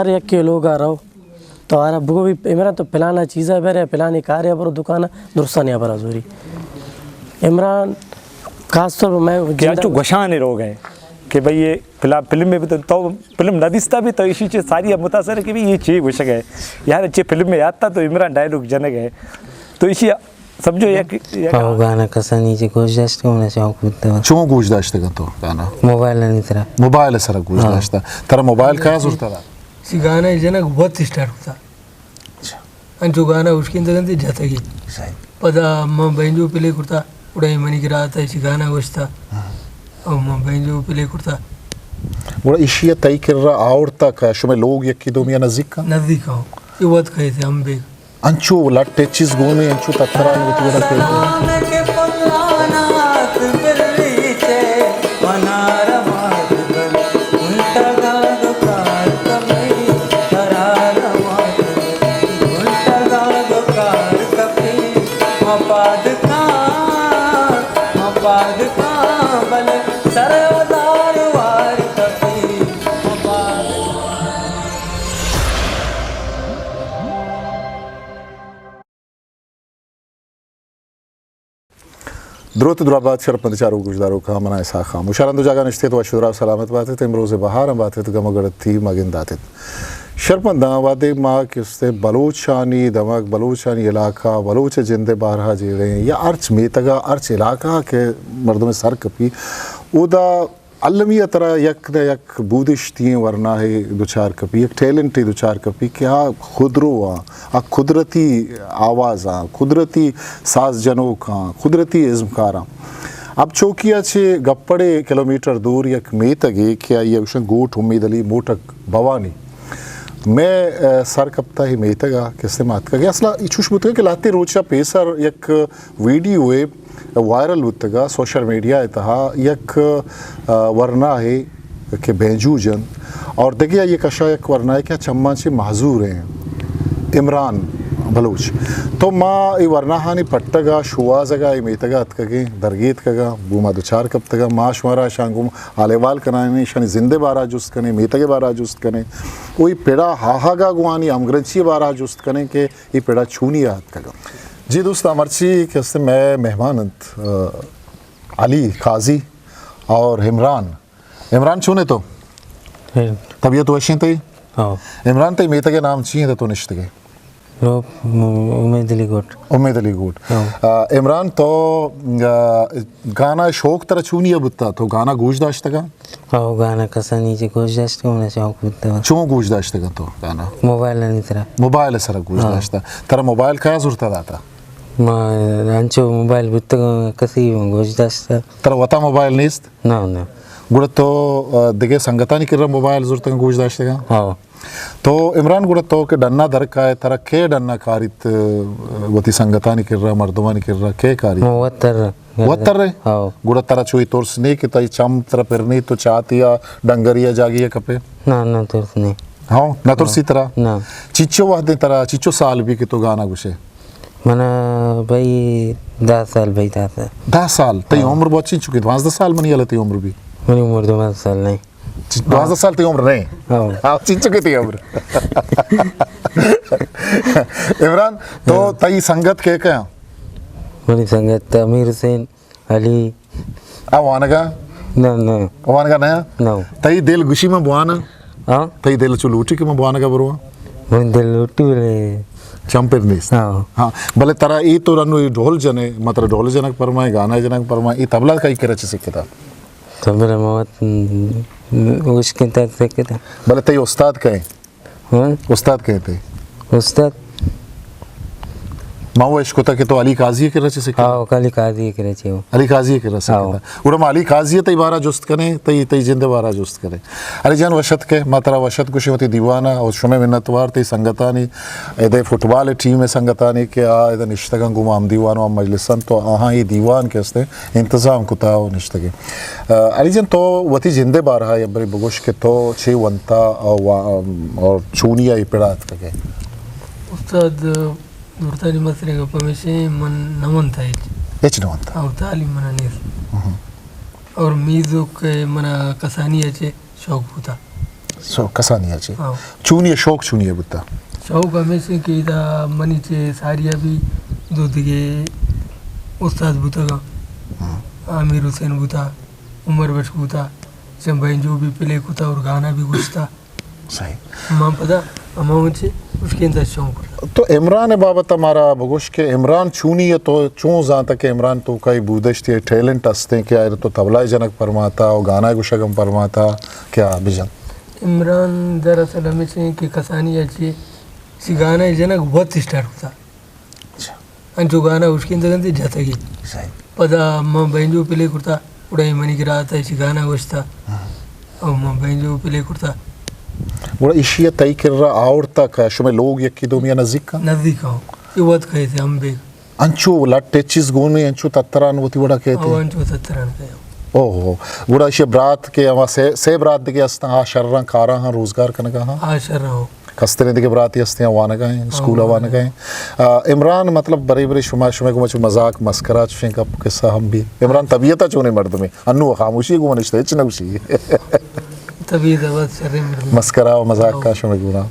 ہر یکے لوگا رو، تو آرا بگو بھی عمران تو پلانا چیزا برے، پلانی کارے برو دکانا، درستانی برا زوری۔ عمران خاص طور پر میں کہ انچو گوشانے روگ ہے کہ بھئی یہ فلم، فلم میں بھی تو، تو فلم نہ دیستا بھی تو اسی چیز ساری اب متاثر ہے کہ بھئی یہ چی گوشگ ہے یار، اچھے فلم میں آتا تو عمران ڈائلوگ جنگ ہے، تو اسی سمجھو یک، یک او گانا کسانی چہ گوش داشتگ، من شوق بوتگ۔ چون گوش داشتگ تو گانا؟ موبائل انی سرا۔ موبائل سرا گوش ہاں۔ داشتگ۔ ترا موبائل کیا زورتا دا؟ سی گانا جنگ بہت اسٹارٹ ہوتا۔ اچھا۔ انچو گانا اشکین تگن تے جتگی۔ صحیح۔ پدا من بینجو پلے کرتا، اڑے منی گرا تا اسی گانا گوشتا۔ ہاں۔ او من بینجو پلے کرتا۔ گڑا ایشی ء تئی کرا آورتا کہ شمئے لوگ یکی دومی ء نزیک ء؟ نزیک ء۔ یہ وت کہے تھے ہم بیگ۔ انچو لٹ ہچ چیز گون انت، انچو تتران وتی وڑا کہے تھے۔ دروت درا بات شرپند چاروک گوشداروکاں، من اسحاق خاموش۔ ہر ہند و جاگہ نشتیت وش و درا سلامت باتیت، امروز بہار ہم باتیت، گم و گڑتی مگن داتیت۔ شرپنداں وہدے ما کہ است بلوچانی دمگ، بلوچانی علاقہ، بلوچ جند بارہا جیڑیں یا ہرچ میتگا، ہرچ علاقہ کہ مردم سر کپی، اودا المی ء ترا یک نہ یک بودشتی ئیں ورناہے دچار کپی، یک ٹیلنٹے دچار کپی کہ آ خودرو آں، آ قدرتی آواز آں، قدرتی ساز جنوک آں، قدرتی ازمکار آں۔ اب چوکی ء چہ گپڑے کلومیٹر دور یک میتگے کہ آئی ء گوشن گوٹ امید علی موٹک بھوانی۔ مئے، ء، سر کپتہ اے میتگ ء کسے ما اتکگ۔ اصلا اے چوش بوتگ کہ لہتے روچ ء پیسر یک ویڈیوے وائرل بوتگ ء سوشل میڈیا ء تہا یک، ء، ورناہے کہ بینجو جنت اور دگہ آئی ء کشا یک ورناہے کہ چماں چہ معذور ہیں عمران بلوچ۔ تو ما اے ورناہانی پٹگ ء شوہازگ ء اے میتگ ء اتکگیں، درگیتکگ ء گوں ما دچار کپتگ ء ما شمارا اشاں گوں حال احوال کنائینیں، ایشانی زند ء بارا جست کنیں، میتگ ء بارا جست کنیں، و اے پڑا ہاہگ ء گوں آنی ہمگرنچی ء بارا جست کنیں کہ اے پڑا چونی ء اتکگ۔ جی دوستاں، مرچی کہ است مئے مہمان انت، ء، علی قاضی اور عمران۔ عمران چون ہے تو؟ ہاں۔ طبیعت وشیں تئی؟ ہاں۔ عمران تئی میتگ ء نام چی انت تو نشتگے؟ لوپ، م-، امید علی گوٹ۔ امید علی گوٹ۔ ہاں۔ آ، عمران تو، آ، گانا شوق ترا چونی ء بوتا؟ تو گانا گوش داشتگا؟ ہاں، گانا کسانی چہ گوش داشتگا، من شوق بوتا۔ چون گوش داشتگا تو گانا؟ موبائل انی سرا۔ موبائل سرا گوش ہاں۔ داشتا۔ ترا موبائل کیا زورتا داتا؟ ما انچو موبائل بوتگا کسی گوش داشتا۔ ترا وتا موبائل نیست؟ نہ، نہ۔ گڑا تو، آ، دگہ سنگتانی کرا موبائل زرتگا گوش داشتگا؟ ہاں۔ تو عمران گڑا تو کہ ڈنا در کائے، ترا کے ڈنا کاریت، آ، وتی سنگتانی کرا، مردمانی کرا کے کاریت؟ ما وتر۔ وتر رے؟ ہاں۔ گڑا ترا چوئی ترس نے کہ تئی چم ترا پرنی تو چاتی یا ڈنگری یا جاگی یا کپے؟ نہ، نہ ترس نے۔ ہاں، نہ ترسی ہاں۔ ترا؟ نہ۔ چچو وہدے ترا، چچو سال بی کہ تو گانا گوشے؟ منا بھئی دہ سال بھئی داتا۔ دہ سال؟ تئی ہاں۔ عمر بہت چنچو کہ؟ دوازدہ سال منی حالت عمر بی۔ منی عمر دوازدہ سال نہیں۔ چ-، دوازدہ سال تئی عمر نہیں؟ ہاں۔ ہاں، چنچو کہ تئی عمر۔ عمران، تو ہاں۔ تئی سنگت کے کیا؟ منی سنگت امیر حسین، علی۔ آ وانگا؟ نہ، نہ۔ وانگا نہ؟ نہ۔ تئی دل گوشی من بوانا؟ ہاں؟ تئی دل چو لوٹی کہ من بوانگا برواں؟ من دل لوٹی بلے۔ چم پر نیست؟ ہاں۔ ہاں، بلے ترا اے تو رنو اے ڈھول جنے، ما ترا ڈھول جنگ پرمائے، گانا جنگ پرمائے، اے طبلہ کئی کرا چہ سکتا؟ طبلہ ما وت، م، اشکنتا سکتا۔ بلے تئی استاد کئے؟ ہاں؟ استاد کئے تئی؟ استاد؟ ما وہ اشکتا کہ تو علی قاضی کرا چہ سکتا؟ ہاں، علی قاضی کرا چہ ہوں۔ علی قاضی کرا سکتا۔ ہاں۔ گڑا ما علی قاضی تئی بارا جست کنے، تئی، تئی جند بارا جست کنے۔ علی جان وشت کے، ما ترا وشت گوشیں وتی دیوانا اور شمے منتوار تئی سنگتانی، ادے فٹبال ٹیم سنگتانی کہ آ ادے نشتگاں گوں ما ہم دیوان و ہم مجلساں تو آہاں اے دیوان کہ استے انتظام کتا و نشتگیں۔ آ، علی جان، تو وتی جندے بارہا یک برے بگوش کہ تو چے ونتا و، اور چونی آ اے پڑا اتکگے؟ استاد، دورتانی مستریں گپ ہمیشیں من نہ ونتا ہچ۔ ہچ نہ ونتا؟ اور تعلیم منا نیست۔ ہم۔ اور میوزک منا کسانی اچے شوق بوتا۔ سو، کسانی ءَ چی؟ ہاں۔ چونی ءَ شوق چونی ءَ بوتا؟ شوق ہمیش ایں کہ ادا منی چہ ساری ءَ بھی دو دگہ استاد بوتگاں۔ ہاں۔ آمیر حسین بوتا، عمر بخش بوتا، چہ بینجو بھی پلے کتا اور گانا بھی گوشتا۔ صحیح۔ ما پدا ہما چہ اشکینتا شوق کرتا۔ تو عمران ءِ بابت ءَ مارا بگوش کہ عمران چونی ءَ، تو چون زانتا کہ عمران توکا اے بودشت، اے ٹیلنٹ ہستیں کہ آئرا تو طبلہ ءَ جنگ پرماتا و گانا گوشگ ہم پرماتا، کیا بجن؟ عمران دراصل ہمیش ایں کہ کسانی ءَ چہ سی گانا جنگ وت اسٹارٹ کتا۔ اچھا۔ انچو گانا اشکینتگ انت جتگی۔ صحیح۔ پدا ما بینجو پلے کرتا، گڑا اے منی کرا آتا، ایشی گانا گوشتا۔ ہاں۔ او ما بینجو پلے کرتا۔ گڑا ایشی ءَ تئی کرا آورتا کہ شمئے لوگ یکی دومی ءَ نزیک اَنت؟ نزیک اَنت۔ اے وت کئیت ہم بیگ۔ انچو لٹ ہچ چیز گون نہ ایں، انچو تتران وتی وڑا کئیت؟ او، انچو تتران کئیت۔ اوہو۔ گڑا ایشی برات کہ ہما سے، سے برات دگہ ہستاں، آ شراں کاراں ہاں، روزگار کنگا ہاں؟ آ شراں ہو۔ کستریں دگہ براتے ہستیں، وانگا ایں، اسکول ءَ وانگا ایں۔ آ، عمران، مطلب، برے برے شما، شمئے گوما چو مزاق، مسکرا، چوشیں گپ کسہ ہم بی۔ عمران طبیعت ءَ چونیں مردمے؟ انو خاموشی گوما نشتہ، ہچ نہ گوشی۔ طبیعت ءَ وت شریں مردمے۔ مسکرا و مزاق کا شمئے گونا۔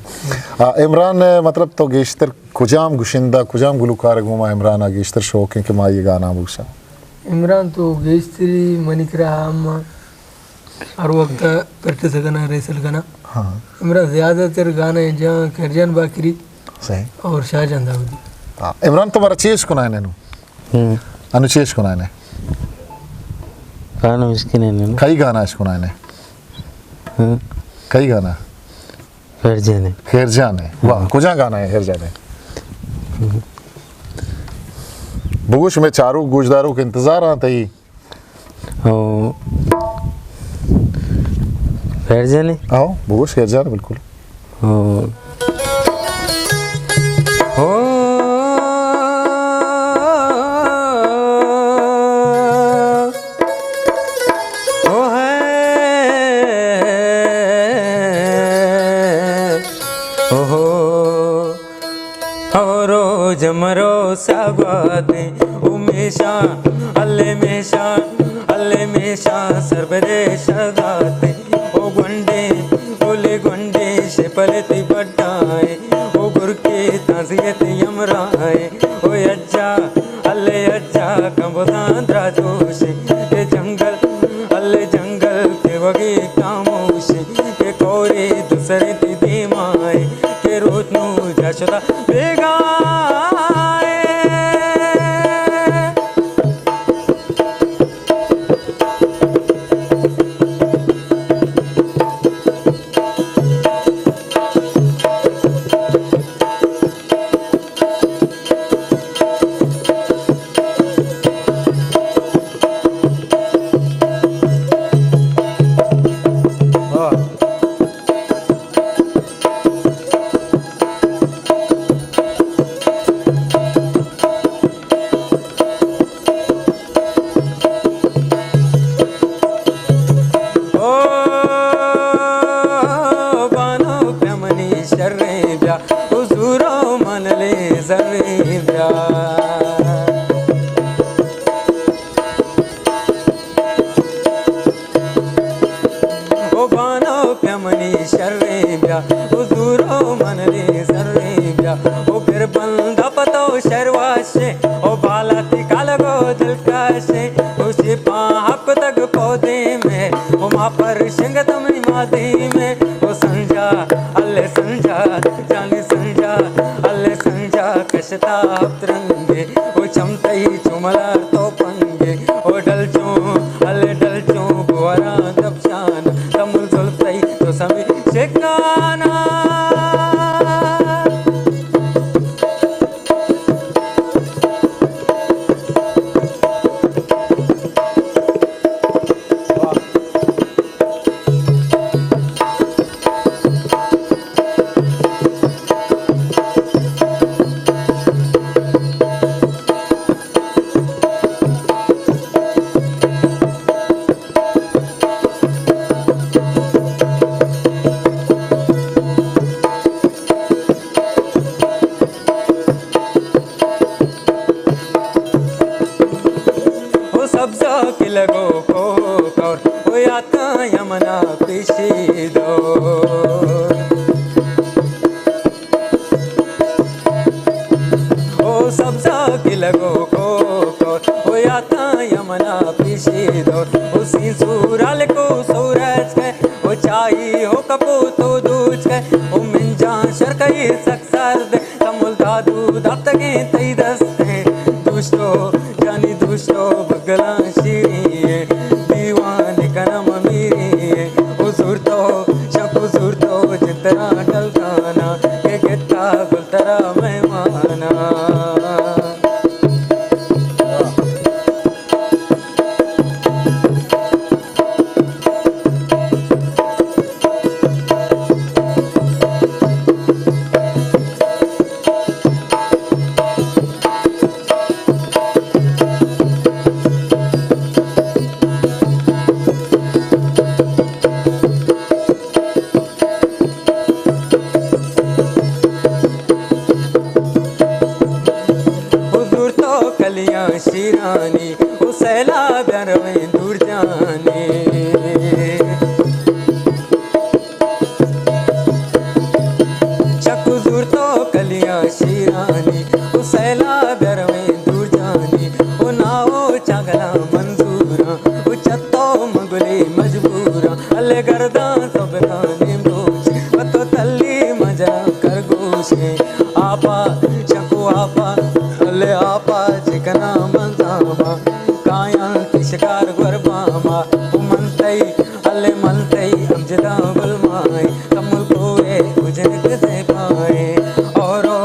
آ، عمران، مطلب، تو گیشتر کجام گشندہ، کجام گلوکار ءِ گوما عمران ءَ گیشتر شوق ایں کہ ما اے گانا بگوشاں؟ عمران تو گیشتری منی کرا ہم ہر وقت پریکٹس کناں، ریہرسل کناں۔ ہاں۔ عمران زیادہ تر گانا جاں خیر جان باقری۔ صحیح۔ اور شاہ جان داودی۔ ہاں۔ عمران تو مارا چی اشکنائینے نو؟ ہم۔ انو چی اشکنائینے؟ گانا اشکنائینے نو؟ کئی گانا اشکنائینے؟ ہم۔ کئی گانا؟ خیر جانے۔ خیر جانے۔ واہ، ہم۔ کجا گانا ایں خیر جانے؟ ہم۔ بگوش، مئے چاروک گوشداروک انتظار آں تئی۔ او، خیر جانے؟ آؤ، بگوش، خیر جانے، بالکل۔ او۔ او۔ او ہے۔ او ہو۔ او روچ مرو ساگواتیں، او میشاں، ہلے میشاں، ہلے میشاں، سربرے شگاتیں۔ او گونڈیں، اولی گونڈیں، شپلتی بڈائیں۔ او گرکے تانزیتی ہمراہیں۔ او اجا، ہلے اجا، کمبوداں دراجوشیں۔ اے جنگل، ہلے جنگل، تیوگی خاموشیں۔ اے کورے دوسرے تی دیمائیں۔ کہ روچ نوں جا شتا بیگاہ ءَ۔ او بانو پہ منی شریں بیا، او زورو منلے زریں بیا۔ او بانو پہ منی شریں بیا، او زورو منلے زریں بیا۔ او گربندہ پہ تو شر وشیں، او بالاتی کالگو دلکشیں۔ او شپاں ہپ کتگ پودے میں، او ما پر شنگ تمنی مادی میں۔ او سنجا، الے سنجا، جانی سنجا، الے سنجا، کشتا ہپت رنگے۔ او چمتئی چو ملار تو پنگے، او ڈل چوں، ہلے ڈل چوں، بوراں دپشان، تمل زلتئی تو سمی شکانا۔ او سبزا کہ لگو کو کور، او یاتاں یمنا پیشی دو۔ کہ لگو کو کو، او یاتاں یمنا پیشی دو، او سین سورال کو سورج کے، او چائی ہو کپو تو دوچ کے، او من جان شرکئی سک سرد، کمل دادو داتگیں تئی دستیں، دوشتو جانی دوشتو بگلاں شیریں، دیوان کنم میریں، او زورتو شک او زورتو جترا ڈلکانا، کہ گتا گلترا مہمانا۔ حضور تو کلیاں شیرانی، او سیلاب رویں دور جانی۔ چک زورتو کلیاں شیرانی، او سیلاب رویں دور جانی، او ناو چاگلاں منظوراں، او چتو مگلی مجبوراں، الے گرداں سبگاں نیمروچ، پتو تلی مجراں کرگوشیں، آپا چکو آپا، الے آپا چکنا منظاما، کایاں شکار گرباما، او من تئی الے من تئی امجداں گلمائیں، کمل کوئے اجنک زیبائیں۔ ہورو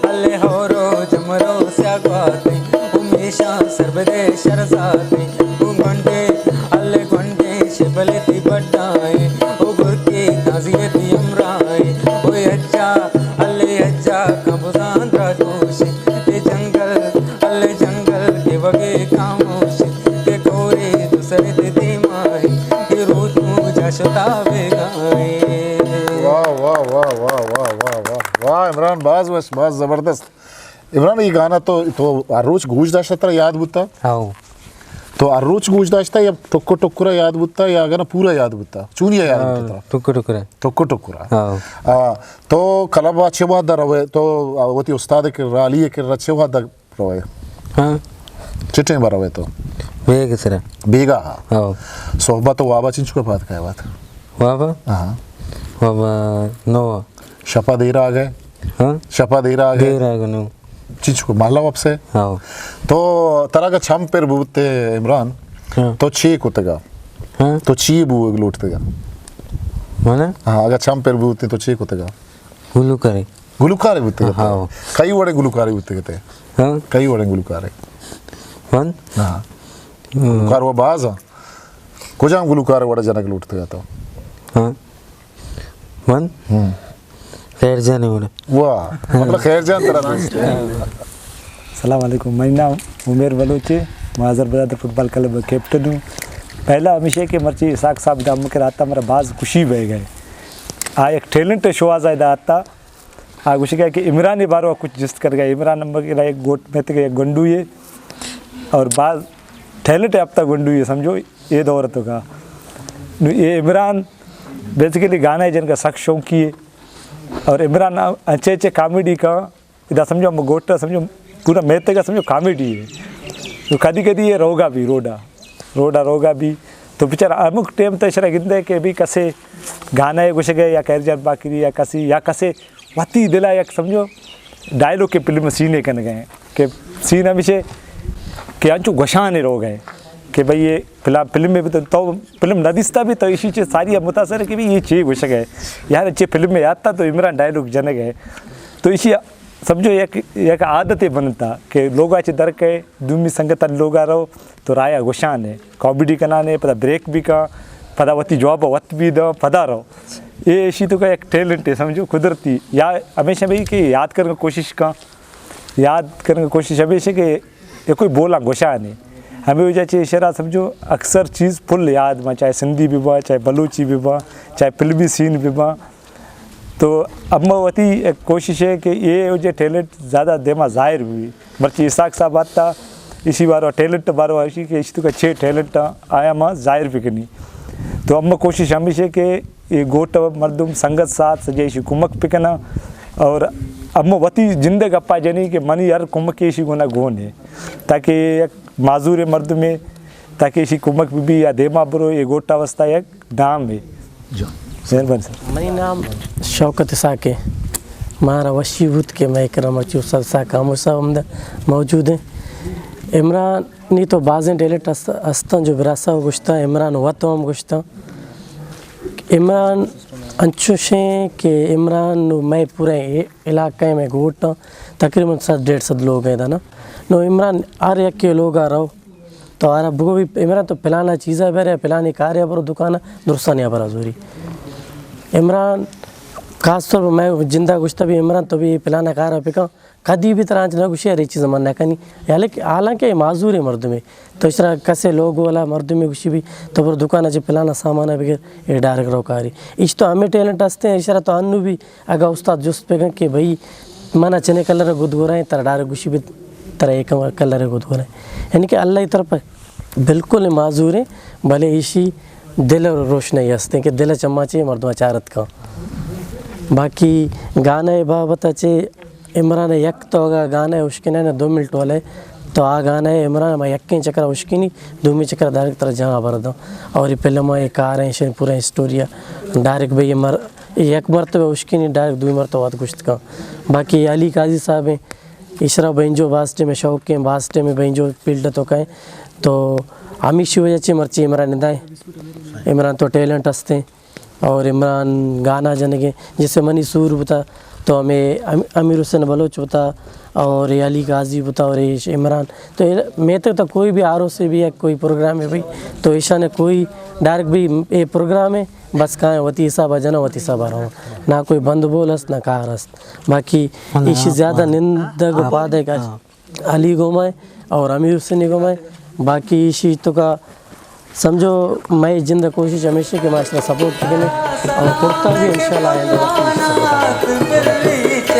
الے ہورو جمرو سیاگواتیں، او میشاں سربدے شرزاتیں، او گونڈے الے گونڈے شبلے تی بڈائیں، او گرکے تازیے تی امرائیں، او اجا الے اجا کبزاں دراگوشیں، اے جنگل الے جنگل کہ وگے خاموش، کہ کورے دوسرے تے دیما ہے، کہ روچ موجا شتا بیگائیں۔ واہ، واہ، واہ، واہ۔ واہ، عمران، باز وش، باز زبردست۔ عمران، یہ گانا تو، تو ہر روچ گوش داشتا، ترا یاد بوتا؟ ہاؤ۔ تو ہر روچ گوش داشتا یا ٹکر ٹکر یاد بوتا یا اگر پورا یاد بوتا؟ چونی یاد بوتا ہاں، ترا؟ ٹکر ٹکر۔ ٹکر ٹکر۔ ہاؤ۔ آ، تو کلب چے وہدا روے؟ تو وتی استاد کرا، علی کرا چے وہدا روئے؟ ہاں۔ چے ٹائم روئے تو؟ بیگا سرا۔ بیگا ہا۔ ہاں۔ صحبا تو وابا چنچکو پاد کائے وات؟ وابا؟ ہاں۔ وابا نو۔ شپا دیر آ گئے؟ ہاں۔ شپا دیر آ گئے؟ دیر آ گئے نو۔ چنچکو مہلا واپس ہے؟ ہاں۔ تو ترا اگا چم پر بوتے عمران، ہاں۔ تو چے کتگا؟ ہاں۔ تو چے بوگ لوٹتگا؟ منا؟ ہاں، اگا چم پر بوتے تو چے کتگا؟ گلوکارے۔ گلوکارے بوتگا؟ ہاں۔ کئی وڑے گلوکارے بوتگا تے؟ ہاں۔ کئی وڑے گلوکارے؟ من؟ ہاں۔ ہم۔ گلوکار و باز ہاں۔ کجام گلوکار وڑا جنگ لوٹتگا تو؟ ہاں۔ من؟ ہم۔ خیر جان وڑا۔ واہ، مطلب خیر جان ترا دوست ہے۔ السلام علیکم، منی نام عمیر بلوچ ہے، مہازر برادر فٹبال کلب کیپٹن ہوں۔ پہلا ہمیشہ کہ مرچی اسحاق صاحب دا مکر آتا، مرا باز خوشی بہ گئے۔ آ ایک ٹیلنٹ شوہاز ہے دا آتا۔ آ گوشگا کہ عمران باروا کچھ جست کرگا۔ عمران نمبر کے ایک گوٹ میں تک ایک گنڈو ہے اور باز ٹیلنٹ یافتہ گنڈو ہے، سمجھو، یہ دور تو کا۔ نو یہ عمران بیسیکلی گانا ہے جن کا سخت شوقی ہے۔ اور عمران اچھے اچھے کامیڈی کا، ادا سمجھو ہم گوٹا سمجھو پورا میتگ سمجھو کامیڈی ہے۔ تو کدی کدی یہ روگا بھی روڈا، روڈا روگا بھی۔ تو بچار امک ٹائم تو اشرا گندے کہ بھی کسے گانا ہے گوشگے یا خیر جان باقری یا کسی، یا کسے وتی دلا یک سمجھو ڈائلوگ کے فلم سینے کن گئے کہ سین ہمیشہ کہ انچو گشانے روگے کہ بھئی یہ فلم، فلم میں بھی تو، تو فلم نہ دیستا بھی تو اسی چیز ساری اب متاثر ہے کہ بھئی یہ چی گوشگے یار، اچھے فلم میں آتا تو عمران ڈائلوگ جنگ ہے۔ تو اسی سمجھو یک، یک عادت بنتا کہ لوگا چہ در کے دومی سنگت لوگا رو تو رایا گوشان ہے، کامیڈی کنان ہے، پدا بریک بھی کن، پدا وتی جواب وت بھی دو، پدا رو۔ اے اشی تو کا یک ٹیلنٹ ہے، سمجھو، قدرتی۔ یا ہمیشہ بھی کہ یاد کرنے کی کوشش کن، یاد کرنے کی کوشش ہمیشہ کہ یہ کوئی بولا گوشان ہے۔ ہمیں وجہ چہ شرا سمجھو اکثر چیز پل یاد ما، چاہے سندھی بھی با، چاہے بلوچی بھی با، چاہے فلمی سین بھی با۔ تو اما وتی ایک کوشش ہے کہ یہ جو ٹیلنٹ زیادہ دیما ظاہر بھی۔ مرچی اسحاق صاحب آتا، اسی بارو ٹیلنٹ بارو ایشی کہ اسی تو کا چھ ٹیلنٹ آیا ما ظاہر بھی کنی۔ تو اما کوشش ہمیشہ کہ یہ گوٹ مردم سنگت ساتھ سجے اسی کمک پہ کنا اور ہمو وتی جند ءِ گپا جنی کہ منی ہر کمک ایشی گونا گون ہے، تاکہ یک معذور مردمے، تاکہ ایشی کمک بہ بی یا دیما برو، اے گوٹا واسطہ یک نام ہے۔ جان۔ مہربانی سر۔ منی نام شوکت اسحاق ہے۔ مارا وشی بوت کہ مئے کرا مرچی استاد اسحاق خاموش صاحب ہمدا موجود ہیں۔ عمران نی تو بازیں ٹیلنٹ است-، استاں جو براسا گوشتاں، عمران وت ہم گوشتاں۔ عمران انچوش ہیں کہ عمران نو مئے پورے علاقہ میں گوٹاں تقریباً صد ڈیڑھ سد لوگ ہیں دانا۔ نو عمران ہر یک کے لوگا رو تو آرا بگو بھی عمران تو پلانا چیزا برے، پلانی کارے برو دکانا، درستانی برا زوری۔ عمران خاص طور پر میں جندہ گوشتا بھی عمران تو بھی پلانا کارا پکا، کدی بھی ترا انچ نہ گوشی، ارے چیز من نہ کنی۔ حالانکہ، حالانکہ اے معذوریں مردمے، تو اشرا کسے لوگ والا مردمے گوشی بھی، تو برو دکان چہ پلانا سامان بگر، اے ڈائریکٹ رو کاری۔ اش تو ہمیں ٹیلنٹ ہستے ہیں، اشرا تو انو بھی، اگا استاد جست بکن کہ بھئی، منا چنے کلر گد گورائیں، ترا ڈائریکٹ گوشی بھی، ترا ایک کلر گد گورائیں۔ یعنی کہ اللہ طرف بالکل معذور ہیں، بلے ایشی دل روشنائی ہستیں کہ دل چما چے مردم چارت کا۔ باقی گانا بابت چے عمران یک تو اگا گانا اشکنے نہ دو منٹ والے، تو آ گانا عمران ما یکیں چکر اشکنی، دومی چکر ڈائریکٹ ترا جہاں برداں۔ اور یہ فلم ہے، کار ہیں، شن پورا اسٹوری ہے، ڈائریکٹ بھئی مر-، یک مرتبہ اشکنی، ڈائریکٹ دومی مرتبہ وات گوشت کا۔ باقی علی قاضی صاحب ہیں، اشرا بینجو باز ٹیم شوق ہیں، باز ٹیم بینجو فیلڈ تو کہیں، تو ہمیشی وجہ چے مرچی عمران ندائیں۔ عمران تو ٹیلنٹ ہستیں۔ اور عمران گانا جنگے، جیسے منی سور بوتا تو ہمیں ام-، امیر حسین بلوچ بوتا اور علی غازی بوتا اور ایش عمران۔ تو اے-، میں تو، تو کوئی بھی آر او سے بھی یا کوئی پروگرام ہے بھائی، تو ایشان کوئی ڈائریکٹ بھی اے پروگرام ہے، بس کائیں وتی حساب جنا وتی حساب رہو، نہ کوئی بند بول است نہ کار است۔ باقی ایشی زیادہ نندگ و پادے کا علی گوما ہے اور امیر حسینی گوما ہے۔ باقی ایشی تو کا سمجھو، مئے جند ءِ کوشش ہمیش ایں کہ ما اشرا سپورٹ بکنیں اور کرتا بھی انشاءاللہ آئندہ وقت میں سپورٹ بکنیں۔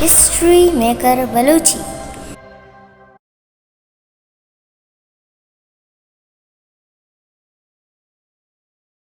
ہسٹری میکر بلوچی۔